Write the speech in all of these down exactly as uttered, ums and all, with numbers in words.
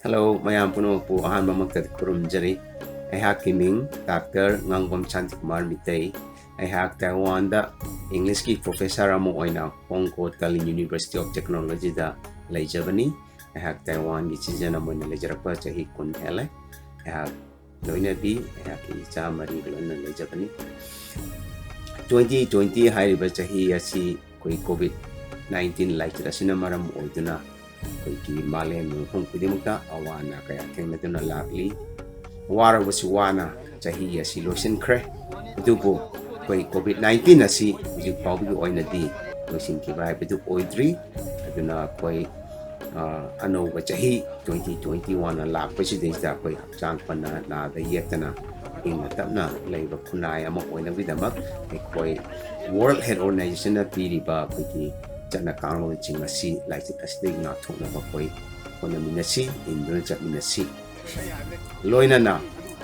Hello, ꯃꯌꯥꯝ ꯄꯨꯝꯅꯃꯛꯄꯨ ꯑꯍꯥꯟꯕꯃꯛꯇꯗ ꯈꯨꯔꯨꯝꯖꯔꯤ꯫ ꯑꯩꯍꯥꯛꯀꯤ ꯃꯤꯡ ꯗꯥꯛꯇꯔ ꯉꯥꯡꯕꯝ ꯁꯥꯟꯇꯤꯀꯨꯃꯥꯔ ꯃꯤꯇꯩ꯫ ꯑꯩꯍꯥꯛ ꯇꯥꯏꯋꯥꯟꯗ ꯏꯪꯂꯤꯁꯀꯤ ꯄ꯭ꯔꯣꯐꯦꯁꯔ ꯑꯃ ꯑꯣꯏꯅ ꯍꯣꯡꯀꯣ ꯇꯥꯂꯤꯟ ꯌꯨꯅꯤꯚꯔꯁꯤꯇꯤ ꯑꯣꯐ ꯇꯦꯛꯅꯣꯂꯣꯖꯤꯗ ꯂꯩꯖꯕꯅꯤ꯫ ꯑꯩꯍꯥꯛ ꯇꯥꯏꯋꯥꯟꯒꯤ ꯁꯤꯇꯤꯖꯦꯟ ꯑꯃ ꯑꯣꯏꯅ ꯂꯩꯖꯔꯛꯄ ꯆꯍꯤ ꯀꯨꯟ ꯍꯦꯜꯂꯦ꯫ ꯑꯩꯍꯥꯛ ꯂꯣꯏꯅꯕꯤ, ꯑꯩꯍꯥꯛꯀꯤ ꯏꯆꯥ ꯃꯔꯤꯒ ꯂꯣꯏꯅꯅ ꯂꯩꯖꯕꯅꯤ꯫ Twenty twenty ꯍꯥꯏꯔꯤꯕ ꯆꯍꯤ ꯑꯁꯤ ꯑꯩꯈꯣꯏ ꯀꯣꯚꯤꯗ ꯅꯥꯏꯟꯇꯤꯟ ꯂꯥꯏꯆꯠ ꯑꯁꯤꯅ ꯃꯔꯝ ꯑꯣꯏꯗꯨꯅ ꯑꯩꯈꯣꯏꯒꯤ ꯃꯥꯂꯦꯝꯒꯤ ꯃꯐꯝ ꯈꯨꯗꯤꯡꯃꯛꯇ ꯑꯋꯥ ꯑꯅꯥ ꯀꯌꯥ ꯊꯦꯡꯅꯗꯨꯅ ꯂꯥꯛꯂꯤ꯫ ꯋꯥꯔꯕꯁꯨ ꯋꯥꯅ ꯆꯍꯤ ꯑꯁꯤ ꯂꯣꯏꯁꯤꯟꯈ꯭ꯔꯦ꯫ ꯑꯗꯨꯕꯨ ꯑꯩꯈꯣꯏ ꯀꯣꯚꯤꯗ ꯅꯥꯏꯟꯇꯤꯟ ꯑꯁꯤ ꯍꯧꯖꯤꯛ ꯐꯥꯎꯕꯒꯤ ꯑꯣꯏꯅꯗꯤ ꯂꯣꯏꯁꯤꯟꯈꯤꯕ ꯍꯥꯏꯕꯗꯨ ꯑꯣꯏꯗ꯭ꯔꯤ꯫ ꯑꯗꯨꯅ ꯑꯩꯈꯣꯏ, ꯑ, ꯑꯅꯧꯕ ꯆꯍꯤ twenty twenty one ꯂꯥꯛꯄꯁꯤꯗꯩꯁꯤꯗ ꯑꯩꯈꯣꯏ ꯍꯛꯆꯥꯡ ꯐꯅ, ꯅꯥꯗ ꯌꯦꯛꯇꯅ, ꯏꯪꯅ ꯇꯞꯅ ꯂꯩꯕ ꯈꯨꯟꯅꯥꯏ ꯑꯃ ꯑꯣꯏꯅꯕꯒꯤꯗꯃꯛ ꯑꯩꯈꯣꯏ World Health Organizationꯅ ꯄꯤꯔꯤꯕ ꯑꯩꯈꯣꯏꯒꯤ ꯆꯠꯅ ꯀꯥꯡꯂꯣꯟꯁꯤꯡ ꯑꯁꯤ ꯂꯥꯏꯆꯠ ꯑꯁꯤꯗꯒꯤ ꯉꯥꯛꯊꯣꯛꯅꯕ ꯑꯩꯈꯣꯏ ꯍꯣꯠꯅꯃꯤꯟꯅꯁꯤ, ꯏꯟꯗꯨꯅ ꯆꯠꯃꯤꯟꯅꯁꯤ꯫ ꯂꯣꯏꯅꯅ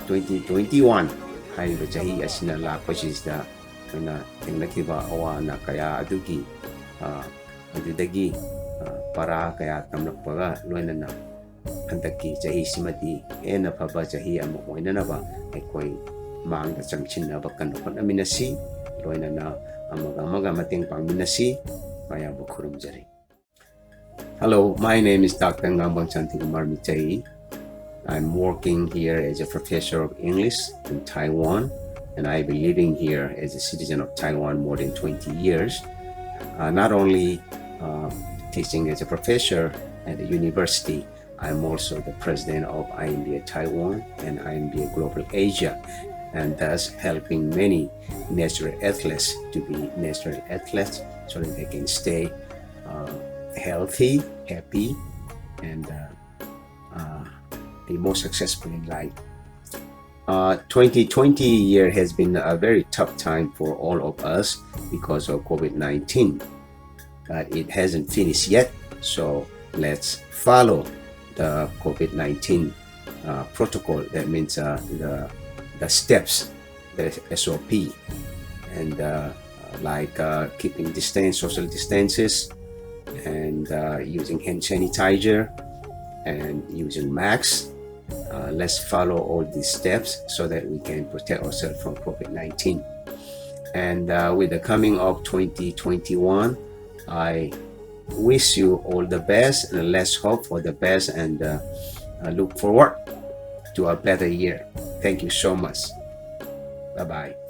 twenty twenty one ꯍꯥꯏꯔꯤꯕ ꯆꯍꯤ ꯑꯁꯤꯅ ꯂꯥꯛꯄꯁꯤꯗ ꯑꯩꯈꯣꯏꯅ ꯊꯦꯡꯅꯈꯤꯕ ꯑꯋꯥ ꯑꯅꯥ ꯀꯌꯥ ꯑꯗꯨꯒꯤ, ꯑ, ꯑꯗꯨꯗꯒꯤ, ꯑ, ꯄꯔꯥ ꯀꯌꯥ ꯇꯝꯂꯛꯄꯒ ꯂꯣꯏꯅꯅ ꯍꯟꯗꯛꯀꯤ ꯆꯍꯤꯁꯤꯃꯗꯤ ꯍꯦꯟꯅ ꯐꯕ ꯆꯍꯤ ꯑꯃ ꯑꯣꯏꯅꯅꯕ ꯑꯩꯈꯣꯏ ꯃꯥꯡꯗ ꯆꯪꯁꯤꯟꯅꯕ ꯀꯟꯅ ꯍꯣꯠꯅꯃꯤꯟꯅꯁꯤ, ꯂꯣꯏꯅꯅ ꯑꯃꯒ ꯑꯃꯒ ꯃꯇꯦꯡ ꯄꯥꯡꯃꯤꯟꯅꯁꯤ꯫ ꯃꯌꯥꯝꯕꯨ ꯈꯨꯔꯨꯝꯖꯔꯤ꯫ Hello, my name is Doctor Ngangbang Shantikumar Michai. I'm working here as a professor of English in Taiwan, and I've been living here as a citizen of Taiwan more than twenty years. Uh, not only, uh, teaching as a professor at the university, I'm also the president of I M B A Taiwan and I M B A Global Asia, and thus helping many natural athletes to be natural athletes so that they can stay, uh, healthy, happy, and, uh, uh, be more successful in life. Uh, twenty twenty year has been a very tough time for all of us because of COVID nineteen, but it hasn't finished yet. So let's follow the COVID nineteen, uh, protocol. That means, uh, the, the steps, the S O P, and, uh, like, uh, keeping distance, social distances, and, uh, using hand sanitizer, and using masks. Uh, let's follow all these steps so that we can protect ourselves from COVID nineteen. And uh, with the coming of twenty twenty-one, I wish you all the best, and let's hope for the best, and uh, I look forward to a better year. Thank you so much. Bye bye.